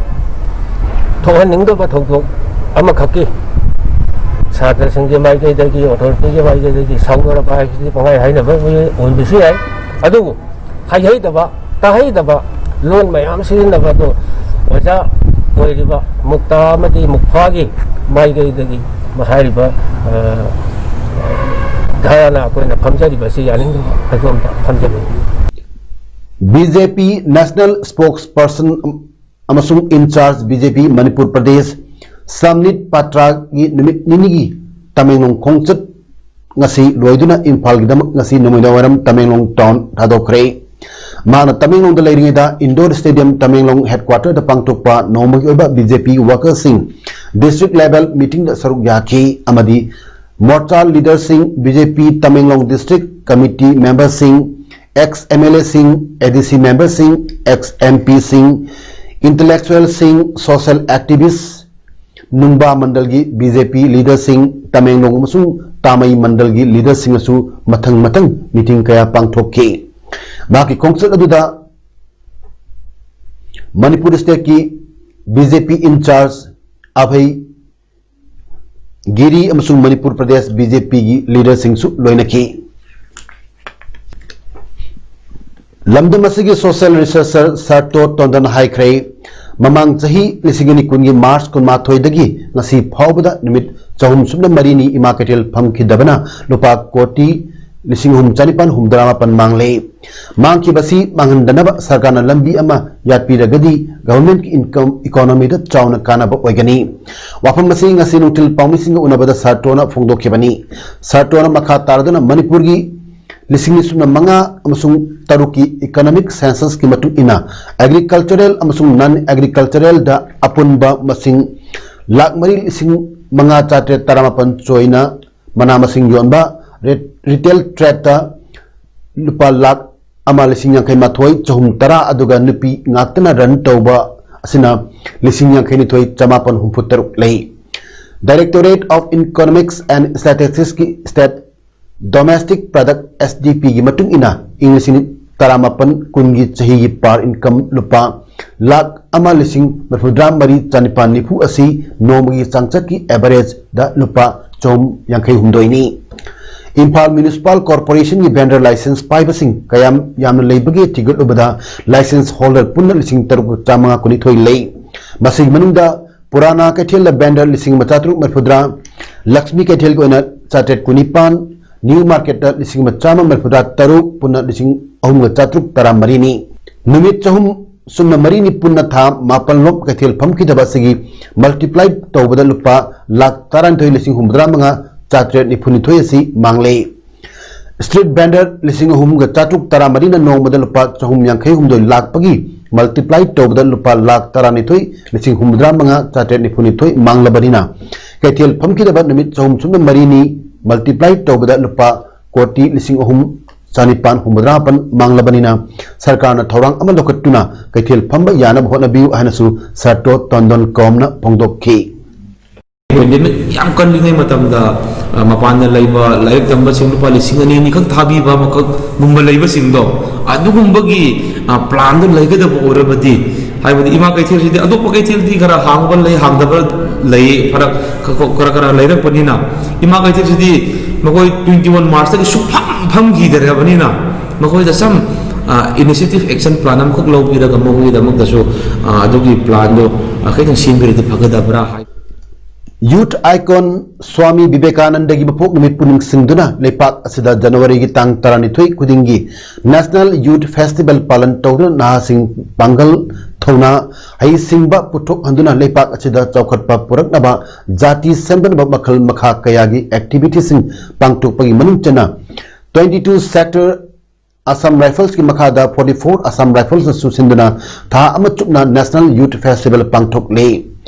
ꯊꯣꯛꯍꯟꯅꯤꯡꯗꯕ ꯊꯧꯗꯣꯛ ꯑꯃꯈꯛꯀꯤ ꯁꯥꯇ꯭ꯔꯁꯤꯡꯒꯤ ꯃꯥꯏꯀꯩꯗꯒꯤ, authority ꯒꯤ ꯃꯥꯏꯀꯩꯗꯒꯤ ꯁꯥꯎꯅꯔꯛꯄ ꯍꯥꯏꯕꯁꯤꯗꯤ ꯄꯪꯍꯥꯏ ꯍꯥꯏꯅꯕ ꯑꯣꯏꯕꯁꯨ ꯌꯥꯏ꯫ ꯑꯗꯨꯕꯨ ꯍꯩꯍꯩꯗꯕ, ꯇꯥꯍꯩꯗꯕ ꯂꯣꯟ ꯃꯌꯥꯝ ꯁꯤꯖꯤꯟꯅꯕ ꯑꯗꯨ ꯑꯣꯖꯥ ꯑꯣꯏꯔꯤꯕ ꯃꯨꯛꯇꯥ ꯑꯃꯗꯤ ꯃꯨꯛꯐꯥꯒꯤ ꯃꯥꯏꯀꯩꯗꯒꯤ ꯍꯥꯏꯔꯤꯕ, ꯑ, ꯙꯔꯅꯥ ꯑꯩꯈꯣꯏꯅ ꯐꯝꯖꯔꯤꯕꯁꯤ ꯌꯥꯅꯤꯡꯗꯕ ꯑꯗꯣꯝꯗ ꯐꯝꯖꯕꯅꯤ꯫ ꯕꯤ ꯖꯦ ꯄꯤ National Spokesperson ꯑꯃꯁꯨꯡ in charge B J P Manipur Pradesh ꯁꯝꯅꯤꯠ ꯄꯥꯇ꯭ꯔꯥꯒꯤ ꯅꯨꯃꯤꯠ ꯅꯤꯅꯤꯒꯤ ꯇꯃꯦꯡꯂꯣꯡ ꯈꯣꯡꯆꯠ ꯉꯁꯤ ꯂꯣꯏꯗꯨꯅ ꯏꯝꯐꯥꯜꯒꯤꯗꯃꯛ ꯉꯁꯤ ꯅꯣꯡꯃꯩꯗ ꯋꯥꯏꯔꯝ ꯇꯃꯦꯡꯂꯣꯡ ꯇꯥꯎꯟ ꯊꯥꯗꯣꯛꯈ꯭ꯔꯦ꯫ ꯃꯍꯥꯛꯅ ꯇꯃꯦꯡꯂꯣꯡꯗ ꯂꯩꯔꯤꯉꯩꯗ ꯏꯟꯗꯣꯔ ꯁ꯭ꯇꯦꯗꯤꯌꯝ ꯇꯃꯦꯡꯂꯣꯡ ꯍꯦꯗꯀ꯭ꯋꯥꯇꯔꯗ ꯄꯥꯡꯊꯣꯛꯄ ꯅꯣꯡꯃꯒꯤ ꯑꯣꯏꯕ B J P workerꯁꯤꯡ district level meetingꯗ ꯁꯔꯨꯛ ꯌꯥꯈꯤ ꯑꯃꯗꯤ ꯃꯣꯔꯆꯥ leaderꯁꯤꯡ, B J P Tamenglong district committee memberꯁꯤꯡ, ex M L Aꯁꯤꯡ, A D C memberꯁꯤꯡ, ex M Pꯁꯤꯡ, intellectualꯁꯤꯡ, social activist, ꯅꯨꯡꯕꯥ ꯃꯟꯗꯜꯒꯤ B J P leaderꯁꯤꯡ, Tamenglong ꯑꯃꯁꯨꯡ ꯇꯥꯃꯩ ꯃꯟꯗꯜꯒꯤ leaderꯁꯤꯡꯅꯁꯨ ꯃꯊꯪ ꯃꯊꯪ meeting ꯀꯌꯥ ꯄꯥꯡꯊꯣꯛꯈꯤ꯫ ꯃꯍꯥꯛꯀꯤ ꯈꯣꯡꯆꯠ ꯑꯗꯨꯗ Manipur stateꯀꯤ B J P in charge ꯑꯚꯩ ꯒꯤꯔꯤ ꯑꯃꯁꯨꯡ ꯃꯅꯤꯄꯨꯔ ꯄ꯭ꯔꯗꯦꯁ B J Pꯒꯤ leaderꯁꯤꯡꯁꯨ ꯂꯣꯏꯅꯈꯤ꯫ ꯂꯝꯗꯝ ꯑꯁꯤꯒꯤ social researcher ꯁꯥꯔꯇꯣ ꯇꯣꯟꯗꯟ ꯍꯥꯏꯈ꯭ꯔꯦ, ꯃꯃꯥꯡ ꯆꯍꯤ ꯂꯤꯁꯤꯡ ꯑꯅꯤ ꯀꯨꯟꯒꯤ ꯃꯥꯔꯆ ꯀꯨꯟꯃꯥꯊꯣꯏꯗꯒꯤ ꯉꯁꯤ ꯐꯥꯎꯕꯗ ꯅꯨꯃꯤꯠ ꯆꯍꯨꯝ ꯁꯨꯞꯅ ꯃꯔꯤꯅꯤ ꯏꯃꯥ ꯀꯩꯊꯦꯜ ꯐꯝꯈꯤꯗꯕꯅ ꯂꯨꯄꯥ ꯀꯣꯇꯤ ꯂꯤꯁꯤꯡ ꯑꯍꯨꯝ ꯆꯅꯤꯄꯥꯟ ꯍꯨꯝꯗ꯭ꯔꯥ ꯃꯥꯄꯟ ꯃꯥꯡꯂꯦ꯫ ꯃꯥꯡꯈꯤꯕꯁꯤ ꯃꯥꯡꯍꯟꯗꯅꯕ ꯁꯔꯀꯥꯔꯅ ꯂꯝꯕꯤ ꯑꯃ ꯌꯥꯠꯄꯤꯔꯒꯗꯤ governmentꯀꯤ income economyꯗ ꯆꯥꯎꯅ ꯀꯥꯟꯅꯕ ꯑꯣꯏꯒꯅꯤ꯫ ꯋꯥꯐꯝ ꯑꯁꯤ ꯉꯁꯤ ꯅꯨꯡꯊꯤꯜ ꯄꯥꯎꯃꯤꯁꯤꯡꯒ ꯎꯅꯕꯗ ꯁꯥꯔꯇꯣꯅ ꯐꯣꯡꯗꯣꯛꯈꯤꯕꯅꯤ꯫ ꯁꯥꯔꯇꯣꯅ ꯃꯈꯥ ꯇꯥꯔꯗꯨꯅ ꯃꯅꯤꯄꯨꯔꯒꯤ ꯂꯤꯁꯤꯡ ꯁꯨꯞꯅ ꯃꯉꯥ ꯑꯃꯁꯨꯡ ꯇꯔꯨꯛꯀꯤ economic censusꯀꯤ ꯃꯇꯨꯡ ꯏꯟꯅ agricultural ꯑꯃꯁꯨꯡ non agriculturalꯗ ꯑꯄꯨꯟꯕ ꯃꯁꯤꯡ ꯂꯥꯈ ꯃꯔꯤ ꯂꯤꯁꯤꯡ ꯃꯉꯥ ꯆꯥꯇ꯭ꯔꯦꯠ ꯇꯔꯥꯃꯥꯄꯟ ꯆꯣꯏꯅ ꯃꯅꯥ ꯃꯁꯤꯡ ꯌꯣꯟꯕ, ꯔꯦ-, retail tradeꯇ ꯂꯨꯄꯥ ꯂꯥꯈ ꯑꯃ ꯂꯤꯁꯤꯡ ꯌꯥꯡꯈꯩ ꯃꯥꯊꯣꯏ ꯆꯍꯨꯝ ꯇꯔꯥ, ꯑꯗꯨꯒ ꯅꯨꯄꯤ ꯉꯥꯛꯇꯅ run ꯇꯧꯕ ꯑꯁꯤꯅ ꯂꯤꯁꯤꯡ ꯌꯥꯡꯈꯩ ꯅꯤꯊꯣꯏ ꯆꯃꯥꯄꯟ ꯍꯨꯝꯐꯨ ꯇꯔꯨꯛ ꯂꯩ꯫ Directorate of Economics and Statisticsꯀꯤ state Domestic Product, S D Pꯒꯤ ꯃꯇꯨꯡ ꯏꯟꯅ, ꯏꯪ ꯂꯤꯁꯤꯡ ꯇꯔꯥꯃꯥꯄꯟ ꯀꯨꯟꯒꯤ ꯆꯍꯤꯒꯤ per income ꯂꯨꯄꯥ ꯂꯥꯈ ꯑꯃ ꯂꯤꯁꯤꯡ ꯃꯔꯤꯐꯨꯇꯔꯥ ꯃꯔꯤ ꯆꯅꯤꯄꯥꯟ ꯅꯤꯐꯨ ꯑꯁꯤ ꯅꯣꯡꯃꯒꯤ ꯆꯥꯡꯆꯠꯀꯤ averageꯗ ꯂꯨꯄꯥ ꯆꯍꯨꯝ ꯌꯥꯡꯈꯩ ꯍꯨꯝꯗꯣꯏꯅꯤ꯫ ꯏꯝꯐꯥꯜ Municipal Corporationꯒꯤ vendor license ꯄꯥꯏꯕꯁꯤꯡ ꯀꯌꯥꯝ ꯌꯥꯝꯅ ꯂꯩꯕꯒꯦ ꯊꯤꯒꯠꯂꯨꯕꯗ, license holder ꯄꯨꯟꯅ ꯂꯤꯁꯤꯡ ꯇꯔꯨꯛ ꯆꯥꯃꯉꯥ ꯀꯨꯟꯅꯤꯊꯣꯏ ꯂꯩ꯫ ꯃꯁꯤꯒꯤ ꯃꯅꯨꯡꯗ ꯄꯨꯔꯥꯅꯥ ꯀꯩꯊꯦꯜꯗ vendor ꯂꯤꯁꯤꯡ ꯑꯃ ꯆꯥꯇ꯭ꯔꯨꯛ ꯃꯔꯤꯐꯨꯇꯔꯥ, ꯂꯛꯁꯃꯤ ꯀꯩꯊꯦꯜꯒꯤ ꯑꯣꯏꯅ ꯆꯥꯇ꯭ꯔꯦꯠ ꯀꯨꯟꯅꯤꯄꯥꯟ, ꯅ꯭ꯌꯨ ꯃꯥꯔꯀꯦꯠꯇ ꯂꯤꯁꯤꯡ ꯑꯃ ꯆꯥꯝꯃ ꯃꯔꯤꯐꯨꯇꯔꯥ ꯇꯔꯨꯛ, ꯄꯨꯟꯅ ꯂꯤꯁꯤꯡ ꯑꯍꯨꯝꯒ ꯆꯥꯇ꯭ꯔꯨꯛ ꯇꯔꯥ ꯃꯔꯤꯅꯤ꯫ ꯅꯨꯃꯤꯠ ꯆꯍꯨꯝ ꯁꯨꯞꯅ ꯃꯔꯤꯅꯤ ꯄꯨꯟꯅ ꯊꯥ ꯃꯥꯄꯜ ꯂꯣꯝ ꯀꯩꯊꯦꯜ ꯐꯝꯈꯤꯗꯕ ꯑꯁꯤꯒꯤ multiply ꯇꯧꯕꯗ ꯂꯨꯄꯥ ꯂꯥꯈ ꯇꯔꯥꯅꯤꯊꯣꯏ ꯂꯤꯁꯤꯡ ꯍꯨꯝꯐꯨꯇꯔꯥ ꯃꯉꯥ ꯆꯥꯇ꯭ꯔꯦꯠ ꯅꯤꯐꯨꯅꯤꯊꯣꯏ ꯑꯁꯤ ꯃꯥꯡꯂꯦ꯫ Street vendor ꯂꯤꯁꯤꯡ ꯑꯍꯨꯝꯒ ꯆꯥꯇ꯭ꯔꯨꯛ ꯇꯔꯥ ꯃꯔꯤꯅ ꯅꯣꯡꯃꯗ ꯂꯨꯄꯥ ꯆꯍꯨꯝ ꯌꯥꯡꯈꯩ ꯍꯨꯝꯗꯣꯏ ꯂꯥꯛꯄꯒꯤ multiply ꯇꯧꯕꯗ ꯂꯨꯄꯥ ꯂꯥꯈ ꯇꯔꯥꯅꯤꯊꯣꯏ ꯂꯤꯁꯤꯡ ꯍꯨꯝꯐꯨꯇꯔꯥ ꯃꯉꯥ ꯆꯥꯇ꯭ꯔꯦꯠ ꯅꯤꯐꯨꯅꯤꯊꯣꯏ ꯃꯥꯡꯂꯕꯅꯤꯅ, ꯀꯩꯊꯦꯜ ꯐꯝꯈꯤꯗꯕ ꯅꯨꯃꯤꯠ ꯆꯍꯨꯝ ꯁꯨꯞꯅ ꯃꯔꯤꯅꯤ multiply ꯇꯧꯕꯗ ꯂꯨꯄꯥ ꯀꯣꯇꯤ ꯂꯤꯁꯤꯡ ꯑꯍꯨꯝ ꯆꯥꯅꯤꯄꯥꯟ ꯍꯨꯝꯐꯨꯇꯔꯥ ꯃꯥꯄꯟ ꯃꯥꯡꯂꯕꯅꯤꯅ, ꯁꯔꯀꯥꯔꯅ ꯊꯧꯔꯥꯡ ꯑꯃ ꯂꯧꯈꯠꯇꯨꯅ ꯀꯩꯊꯦꯜ ꯐꯝꯕ ꯌꯥꯅꯕ ꯍꯣꯠꯅꯕꯤꯌꯨ ꯍꯥꯏꯅꯁꯨ ꯁꯥꯔꯇꯣ ꯇꯣꯟꯗꯣꯟ ꯀꯣꯝꯅ ꯐꯣꯡꯗꯣꯛꯈꯤ꯫ ꯄꯦꯟꯗꯦꯃꯤꯛ ꯌꯥꯝ ꯀꯜꯂꯤꯉꯩ ꯃꯇꯝꯗ, ꯑ, ꯃꯄꯥꯟꯗ ꯂꯩꯕ ꯂꯥꯏꯔꯤꯛ ꯇꯝꯕꯁꯤꯡ ꯂꯨꯄꯥ ꯂꯤꯁꯤꯡ ꯑꯅꯤ, ꯑꯅꯤꯈꯛ ꯊꯥꯕꯤꯕ ꯑꯃꯈꯛꯒꯨꯝꯕ ꯂꯩꯕꯁꯤꯡꯗꯣ, ꯑꯗꯨꯒꯨꯝꯕꯒꯤ, ꯑ, ꯄ꯭ꯂꯥꯟꯗꯨ ꯂꯩꯒꯗꯕ ꯑꯣꯏꯔꯕꯗꯤ, ꯍꯥꯏꯕꯗꯤ ꯏꯃꯥ ꯀꯩꯊꯦꯜꯁꯤꯗꯤ ꯑꯇꯣꯞꯄ ꯀꯩꯊꯦꯜꯗꯤ ꯈꯔ ꯍꯥꯡꯕ ꯂꯩ, ꯍꯥꯡꯗꯕ ꯂꯩ, ꯐꯔꯛ ꯈ-, ꯈ-, ꯈꯔ ꯈꯔ ꯂꯩꯔꯛꯄꯅꯤꯅ, ꯏꯃꯥ ꯀꯩꯊꯦꯜꯁꯤꯗꯤ ꯃꯈꯣꯏ twenty one Marchꯇꯒꯤ ꯁꯨꯛꯐꯝ ꯐꯝꯈꯤꯗ꯭ꯔꯕꯅꯤꯅ, ꯃꯈꯣꯏꯗ some, ꯑ, initiative action plan ꯑꯃꯈꯛ ꯂꯧꯕꯤꯔꯒ ꯃꯈꯣꯏꯒꯤꯗꯃꯛꯇꯁꯨ, ꯑ, ꯑꯗꯨꯒꯤ ꯄ꯭ꯂꯥꯟꯗꯣ, ꯑ, ꯈꯤꯇꯪ ꯁꯦꯝꯕꯤꯔꯗꯤ ꯐꯒꯗꯕ꯭ꯔꯥ ꯍꯥꯏ꯫ Youth icon ꯁ꯭ꯋꯥꯃꯤ ꯕꯤꯕꯦꯀꯥꯅꯟꯗꯒꯤ ꯃꯄꯣꯛ ꯅꯨꯃꯤꯠꯄꯨ ꯅꯤꯡꯁꯤꯡꯗꯨꯅ ꯂꯩꯄꯥꯛ ꯑꯁꯤꯗ ꯖꯅꯋꯥꯔꯤꯒꯤ ꯇꯥꯡ ꯇꯔꯥꯅꯤꯊꯣꯏ ꯈꯨꯗꯤꯡꯒꯤ National Youth Festival ꯄꯥꯂꯟ ꯇꯧꯗꯨꯅ ꯅꯍꯥꯁꯤꯡ ꯄꯥꯡꯒꯜ, ꯊꯧꯅꯥ, ꯍꯩꯁꯤꯡꯕ ꯄꯨꯊꯣꯛꯍꯟꯗꯨꯅ ꯂꯩꯄꯥꯛ ꯑꯁꯤꯗ ꯆꯥꯎꯈꯠꯄ ꯄꯨꯔꯛꯅꯕ ꯖꯥꯇꯤ ꯁꯦꯝꯒꯠꯅꯕ ꯃꯈꯜ ꯃꯈꯥ ꯀꯌꯥꯒꯤ activityꯁꯤꯡ ꯄꯥꯡꯊꯣꯛꯄꯒꯤ ꯃꯅꯨꯡ ꯆꯟꯅ twenty two Sector Assam Riflesꯀꯤ ꯃꯈꯥꯗ forty four Assam Riflesꯅꯁꯨ ꯁꯤꯟꯗꯨꯅ ꯊꯥ ꯑꯃ ꯆꯨꯞꯅ National Youth Festival ꯄꯥꯡꯊꯣꯛꯂꯤ꯫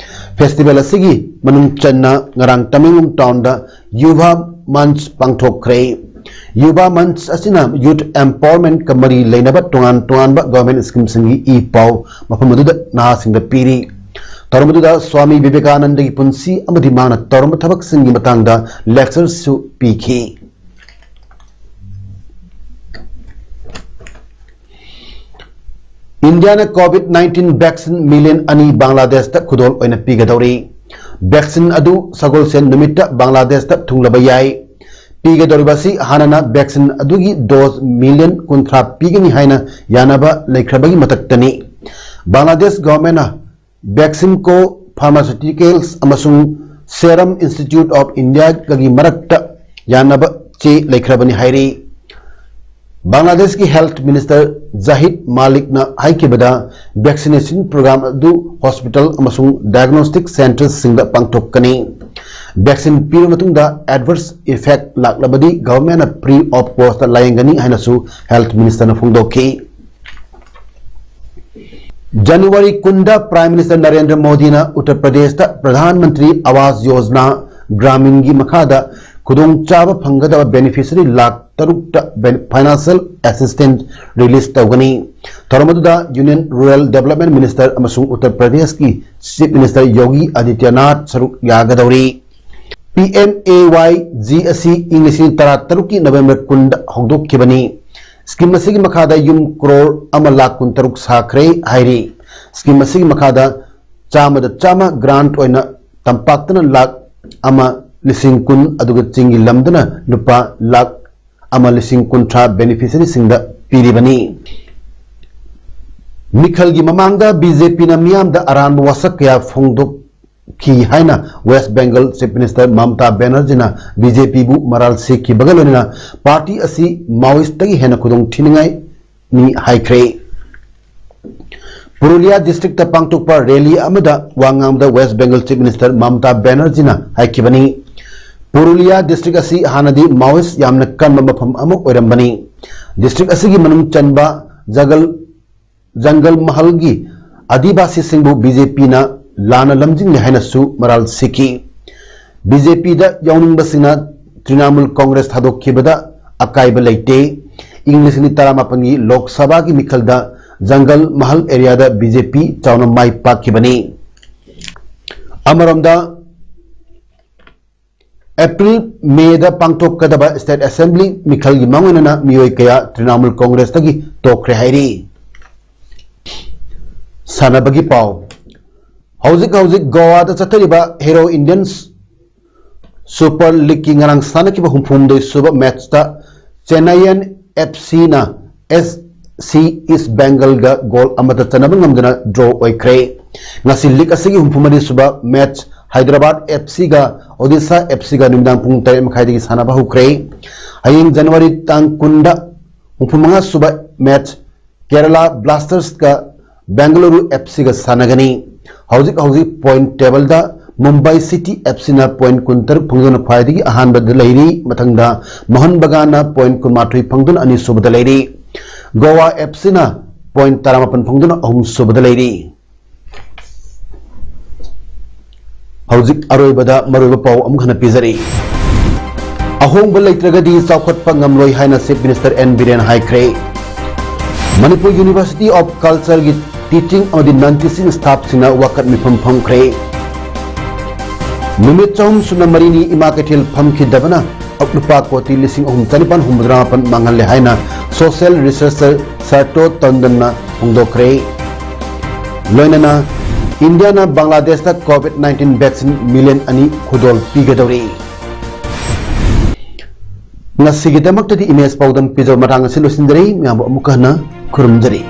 Festival ꯑꯁꯤꯒꯤ ꯃꯅꯨꯡ ꯆꯟꯅ ꯉꯔꯥꯡ Tamenglong townꯗ Yuva Manch ꯄꯥꯡꯊꯣꯛꯈ꯭ꯔꯦ꯫ Yuva Manch ꯑꯁꯤꯅ youth empowermentꯀ ꯃꯔꯤ ꯂꯩꯅꯕ ꯇꯣꯉꯥꯟ ꯇꯣꯉꯥꯟꯕ government schemeꯁꯤꯡꯒꯤ ꯏ ꯄꯥꯎ ꯃꯐꯝ ꯑꯗꯨꯗ ꯅꯍꯥꯁꯤꯡꯗ ꯄꯤꯔꯤ꯫ ꯊꯧꯔꯝ ꯑꯗꯨꯗ ꯁ꯭ꯋꯥꯃꯤ ꯕꯤꯕꯦꯀꯥꯅꯟꯗꯒꯤ ꯄꯨꯟꯁꯤ ꯑꯃꯗꯤ ꯃꯥꯅ ꯇꯧꯔꯝꯕ ꯊꯕꯛꯁꯤꯡꯒꯤ ꯃꯇꯥꯡꯗ lectureꯁꯨ ꯄꯤꯈꯤ꯫ ꯏꯟꯗꯤꯌꯥꯅ COVID nineteen vaccine million ꯑꯅꯤ ꯕꯪꯒ꯭ꯂꯥꯗꯦꯁꯇ ꯈꯨꯗꯣꯜ ꯑꯣꯏꯅ ꯄꯤꯒꯗꯧꯔꯤ꯫ Vaccine ꯑꯗꯨ ꯁꯒꯣꯜꯁꯦꯟ ꯅꯨꯃꯤꯠꯇ ꯕꯪꯒ꯭ꯂꯥꯗꯦꯁꯇ ꯊꯨꯡꯂꯕ ꯌꯥꯏ꯫ ꯄꯤꯒꯗꯧꯔꯤꯕ ꯑꯁꯤ ꯍꯥꯟꯅꯅ vaccine ꯑꯗꯨꯒꯤ dose million ꯀꯨꯟꯊ꯭ꯔꯥ ꯄꯤꯒꯅꯤ ꯍꯥꯏꯅ ꯌꯥꯅꯕ ꯂꯩꯈ꯭ꯔꯕꯒꯤ ꯃꯊꯛꯇꯅꯤ꯫ ꯕꯪꯒ꯭ꯂꯥꯗꯦꯁ governmentꯅ Vaccinco Pharmaceuticals ꯑꯃꯁꯨꯡ Serum Institute of Indiaꯒꯒꯤ ꯃꯔꯛꯇ ꯌꯥꯅꯕ ꯆꯦ ꯂꯩꯈ꯭ꯔꯕꯅꯤ ꯍꯥꯏꯔꯤ꯫ ꯕꯪꯒ꯭ꯂꯥꯗꯦꯁꯀꯤ Health Minister Zahid Malikꯅ ꯍꯥꯏꯈꯤꯕꯗ, vaccination program ꯑꯗꯨ hospital ꯑꯃꯁꯨꯡ diagnostic centresꯁꯤꯡꯗ ꯄꯥꯡꯊꯣꯛꯀꯅꯤ꯫ Vaccine ꯄꯤꯔꯕ ꯃꯇꯨꯡꯗ adverse effect ꯂꯥꯛꯂꯕꯗꯤ governmentꯅ free of costꯇ ꯂꯥꯌꯦꯡꯒꯅꯤ ꯍꯥꯏꯅꯁꯨ Health Ministerꯅ ꯐꯣꯡꯗꯣꯛꯈꯤ꯫ ꯖꯅꯋꯥꯔꯤ ꯀꯨꯟꯗ Prime Minister ꯅꯔꯦꯟꯗ꯭ꯔ ꯃꯣꯗꯤꯅ ꯎꯠꯇꯔ ꯄ꯭ꯔꯗꯦꯁꯇ ꯄ꯭ꯔꯙꯥꯟ ꯃꯟꯇ꯭ꯔꯤ ꯑꯋꯥꯁ ꯌꯣꯖꯅꯥ ꯒ꯭ꯔꯥꯃꯤꯟꯒꯤ ꯃꯈꯥꯗ ꯈꯨꯗꯣꯡꯆꯥꯕ ꯐꯪꯒꯗꯕ beneficiary ꯂꯥꯈ ꯇꯔꯨꯛꯇ ben-, financial assistance release ꯇꯧꯒꯅꯤ꯫ ꯊꯧꯔꯝ ꯑꯗꯨꯗ Union Rural Development Minister ꯑꯃꯁꯨꯡ ꯎꯠꯇꯔ ꯄ꯭ꯔꯗꯦꯁꯀꯤ Chief Minister ꯌꯣꯒꯤ ꯑꯗꯤꯇ꯭ꯌꯅꯥꯊ ꯁꯔꯨꯛ ꯌꯥꯒꯗꯧꯔꯤ꯫ P M A Y G ꯑꯁꯤ ꯏꯪ ꯂꯤꯁꯤꯡ ꯇꯔꯥ ꯇꯔꯨꯛꯀꯤ ꯅꯕꯦꯝꯕꯔ ꯀꯨꯟꯗ ꯍꯧꯗꯣꯛꯈꯤꯕꯅꯤ꯫ Scheme ꯑꯁꯤꯒꯤ ꯃꯈꯥꯗ ꯌꯨꯝ ꯀ꯭ꯔꯣꯔ ꯑꯃ ꯂꯥꯈ ꯀꯨꯟꯇꯔꯨꯛ ꯁꯥꯈ꯭ꯔꯦ ꯍꯥꯏꯔꯤ꯫ Scheme ꯑꯁꯤꯒꯤ ꯃꯈꯥꯗ ꯆꯥꯝꯃꯗ ꯆꯥꯝꯃ grant ꯑꯣꯏꯅ ꯇꯝꯄꯥꯛꯇꯅ ꯂꯥꯈ ꯑꯃ ꯂꯤꯁꯤꯡ ꯀꯨꯟ, ꯑꯗꯨꯒ ꯆꯤꯡꯒꯤ ꯂꯝꯗꯅ ꯂꯨꯄꯥ ꯂꯥꯈ ꯑꯃ ꯂꯤꯁꯤꯡ ꯀꯨꯟꯊ꯭ꯔꯥ beneficiaryꯁꯤꯡꯗ ꯄꯤꯔꯤꯕꯅꯤ꯫ ꯃꯤꯈꯜꯒꯤ ꯃꯃꯥꯡꯗ ꯕꯤ ꯖꯦ ꯄꯤꯅ ꯃꯤꯌꯥꯝꯗ ꯑꯔꯥꯟꯕ ꯋꯥꯁꯛ ꯀꯌꯥ ꯐꯣꯡꯗꯣꯛꯈꯤ ꯍꯥꯏꯅ West Bengal Chief Minister Mamata ꯕꯦꯅꯔꯖꯤꯅ ꯕꯤ ꯖꯦ ꯄꯤꯕꯨ ꯃꯔꯥꯜ ꯁꯤꯈꯤꯕꯒ ꯂꯣꯏꯅꯅ party ꯑꯁꯤ Maoistꯇꯒꯤ ꯍꯦꯟꯅ ꯈꯨꯗꯣꯡ ꯊꯤꯅꯤꯡꯉꯥꯏꯅꯤ ꯍꯥꯏꯈ꯭ꯔꯦ꯫ ꯄꯨꯔꯨꯂꯤꯌꯥ districtꯇ ꯄꯥꯡꯊꯣꯛꯄ rally ꯑꯃꯗ ꯋꯥ ꯉꯥꯡꯕꯗ West Bengal Chief Minister Mamata ꯕꯦꯅꯔꯖꯤꯅ ꯍꯥꯏꯈꯤꯕꯅꯤ꯫ Purulia district ꯑꯁꯤ ꯍꯥꯟꯅꯗꯤ Maoist ꯌꯥꯝꯅ ꯀꯟꯕ ꯃꯐꯝ ꯑꯃ ꯑꯣꯏꯔꯝꯕꯅꯤ꯫ District ꯑꯁꯤꯒꯤ ꯃꯅꯨꯡ ꯆꯟꯕ ꯖꯒꯜ, ꯖꯪꯒꯜ ꯃꯍꯜꯒꯤ ꯑꯗꯤꯕꯥꯁꯤꯁꯤꯡꯕꯨ ꯕꯤ ꯖꯦ ꯄꯤꯅ ꯂꯥꯟꯅ ꯂꯝꯖꯤꯡꯂꯦ ꯍꯥꯏꯅꯁꯨ ꯃꯔꯥꯜ ꯁꯤꯈꯤ꯫ ꯕꯤ ꯖꯦ ꯄꯤꯗ ꯌꯥꯎꯅꯤꯡꯕꯁꯤꯡꯅ ꯇ꯭ꯔꯤꯅꯥꯃꯨꯜ ꯀꯣꯡꯒ꯭ꯔꯦꯁ ꯊꯥꯗꯣꯛꯈꯤꯕꯗ ꯑꯀꯥꯏꯕ ꯂꯩꯇꯦ꯫ ꯏꯪ ꯂꯤꯁꯤꯡ ꯑꯅꯤ ꯇꯔꯥꯃꯥꯄꯟꯒꯤ ꯂꯣꯛ ꯁꯚꯥꯒꯤ ꯃꯤꯈꯜꯗ ꯖꯪꯒꯜ ꯃꯍꯜ areaꯗ ꯕꯤ ꯖꯦ ꯄꯤ ꯆꯥꯎꯅ ꯃꯥꯏ ꯄꯥꯛꯈꯤꯕꯅꯤ꯫ ꯑꯃꯔꯣꯝꯗ, April Mayꯗ ꯄꯥꯡꯊꯣꯛꯀꯗꯕ State Assembly ꯃꯤꯈꯜꯒꯤ ꯃꯥꯡꯑꯣꯏꯅꯅ ꯃꯤꯑꯣꯏ ꯀꯌꯥ ꯇ꯭ꯔꯤꯅꯥꯃꯨꯜ ꯀꯣꯡꯒ꯭ꯔꯦꯁꯇꯒꯤ ꯇꯣꯛꯈ꯭ꯔꯦ ꯍꯥꯏꯔꯤ꯫ ꯁꯥꯟꯅꯕꯒꯤ ꯄꯥꯎ꯫ ꯍꯧꯖꯤꯛ ꯍꯧꯖꯤꯛ ꯒꯣꯋꯥꯗ ꯆꯠꯊꯔꯤꯕ Hero Indians Super Leagueꯀꯤ ꯉꯔꯥꯡ ꯁꯥꯟꯅꯈꯤꯕ ꯍꯨꯝꯐꯨꯍꯨꯝꯗꯣꯏ ꯁꯨꯕ matchꯇ Chennaiyin FCꯅ S C East Bengalꯒ goal ꯑꯃꯠꯇ ꯆꯟꯅꯕ ꯉꯝꯗꯅ draw ꯑꯣꯏꯈ꯭ꯔꯦ꯫ ꯉꯁꯤ league ꯑꯁꯤꯒꯤ ꯍꯨꯝꯐꯨꯃꯔꯤ ꯁꯨꯕ match ꯍꯥꯏꯗ꯭ꯔꯕꯥꯗ ꯑꯦꯐ ꯁꯤꯒ ꯑꯣꯗꯤꯁꯥ ꯑꯦꯐ ꯁꯤꯒ ꯅꯨꯃꯤꯗꯥꯡ ꯄꯨꯡ ꯇꯔꯦꯠ ꯃꯈꯥꯏꯗꯒꯤ ꯁꯥꯟꯅꯕ ꯍꯧꯈ꯭ꯔꯦ꯫ ꯍꯌꯦꯡ ꯖꯅꯋꯥꯔꯤ ꯇꯥꯡ ꯀꯨꯟꯗ ꯍꯨꯝꯐꯨ ꯃꯉꯥ ꯁꯨꯕ ꯃꯦꯠꯆ ꯀꯦꯔꯂꯥ ꯕ꯭ꯂꯥꯁꯇꯔꯁꯀ ꯕꯦꯡꯒꯂꯨꯔꯨ ꯑꯦꯐ ꯁꯤꯒ ꯁꯥꯟꯅꯒꯅꯤ꯫ ꯍꯧꯖꯤꯛ ꯍꯧꯖꯤꯛ ꯄꯣꯏꯟꯠ ꯇꯦꯕꯜꯗ ꯃꯨꯝꯕꯥꯏ ꯁꯤꯇꯤ ꯑꯦꯐ ꯁꯤꯅ ꯄꯣꯏꯟꯠ ꯀꯨꯟꯇꯔꯨꯛ ꯐꯪꯗꯨꯅ ꯈ꯭ꯋꯥꯏꯗꯒꯤ ꯑꯍꯥꯟꯕꯗ ꯂꯩꯔꯤ꯫ ꯃꯊꯪꯗ ꯃꯣꯍꯟ ꯕꯒꯥꯟꯅ ꯄꯣꯏꯟꯠ ꯀꯨꯟꯃꯥꯊꯣꯏ ꯐꯪꯗꯨꯅ ꯑꯅꯤꯁꯨꯕꯗ ꯂꯩꯔꯤ꯫ ꯒꯣꯋꯥ ꯑꯦꯐ ꯁꯤꯅ ꯄꯣꯏꯟꯠ ꯇꯔꯥꯃꯥꯄꯟ ꯐꯪꯗꯨꯅ ꯑꯍꯨꯝꯁꯨꯕꯗ ꯂꯩꯔꯤ꯫ ꯍꯧꯖꯤꯛ ꯑꯔꯣꯏꯕꯗ ꯃꯔꯨꯑꯣꯏꯕ ꯄꯥꯎ ꯑꯃꯨꯛ ꯍꯟꯅ ꯄꯤꯖꯔꯤ꯫ ꯑꯍꯣꯡꯕ ꯂꯩꯇ꯭ꯔꯒꯗꯤ ꯆꯥꯎꯈꯠꯄ ꯉꯝꯂꯣꯏ ꯍꯥꯏꯅ ꯆꯤꯐ ꯃꯤꯅꯤꯁꯇꯔ ꯑꯦꯟ ꯕꯤꯔꯦꯟ ꯍꯥꯏꯈ꯭ꯔꯦ꯫ ꯃꯅꯤꯄꯨꯔ ꯌꯨꯅꯤꯚꯔꯁꯤꯇꯤ ꯑꯣꯐ ꯀꯜꯆꯔꯒꯤ ꯇꯤꯆꯤꯡ ꯑꯃꯗꯤ ꯅꯟ ꯇꯤꯆꯤꯡ ꯁ꯭ꯇꯥꯐꯁꯤꯡꯅ ꯋꯥꯀꯠ ꯃꯤꯐꯝ ꯐꯝꯈ꯭ꯔꯦ꯫ ꯅꯨꯃꯤꯠ ꯆꯍꯨꯝ ꯁꯨꯞꯅ ꯃꯔꯤꯅꯤ ꯏꯃꯥ ꯀꯩꯊꯦꯜ ꯐꯝꯈꯤꯗꯕꯅ ꯂꯨꯄꯥ ꯀꯣꯇꯤ ꯂꯤꯁꯤꯡ ꯑꯍꯨꯝ ꯆꯅꯤꯄꯥꯟ ꯍꯨꯝꯐꯨꯇꯔꯥ ꯃꯥꯄꯟ ꯃꯥꯡꯍꯜꯂꯦ ꯍꯥꯏꯅ ꯁꯣꯁꯤꯌꯦꯜ ꯔꯤꯁꯔꯆꯔ ꯁꯔꯇꯣ ꯇꯟꯗꯟꯅ ꯐꯣꯡꯗꯣꯛꯈ꯭ꯔꯦ꯫ ꯂꯣꯏꯅꯅ ꯏꯟꯗꯤꯌꯥꯅ ꯕꯪꯒ꯭ꯂꯥꯗꯦꯁꯇ ꯀꯣꯚꯤꯗ ꯅꯥꯏꯟꯇꯤꯟ ꯚꯦꯛꯁꯤꯟ ꯃꯤꯂꯤꯌꯟ ꯑꯅꯤ ꯈꯨꯗꯣꯜ ꯄꯤꯒꯗꯧꯔꯤ꯫ ꯉꯁꯤꯒꯤꯗꯃꯛꯇꯗꯤ ꯏꯃꯦꯖ ꯄꯥꯎꯗꯝ ꯄꯤꯖꯕ ꯃꯇꯥꯡ ꯑꯁꯤ ꯂꯣꯏꯁꯤꯟꯖꯔꯦ꯫ ꯃꯌꯥꯝꯕꯨ ꯑꯃꯨꯛꯀ ꯍꯟꯅ ꯈꯨꯔꯨꯝꯖꯔꯤ꯫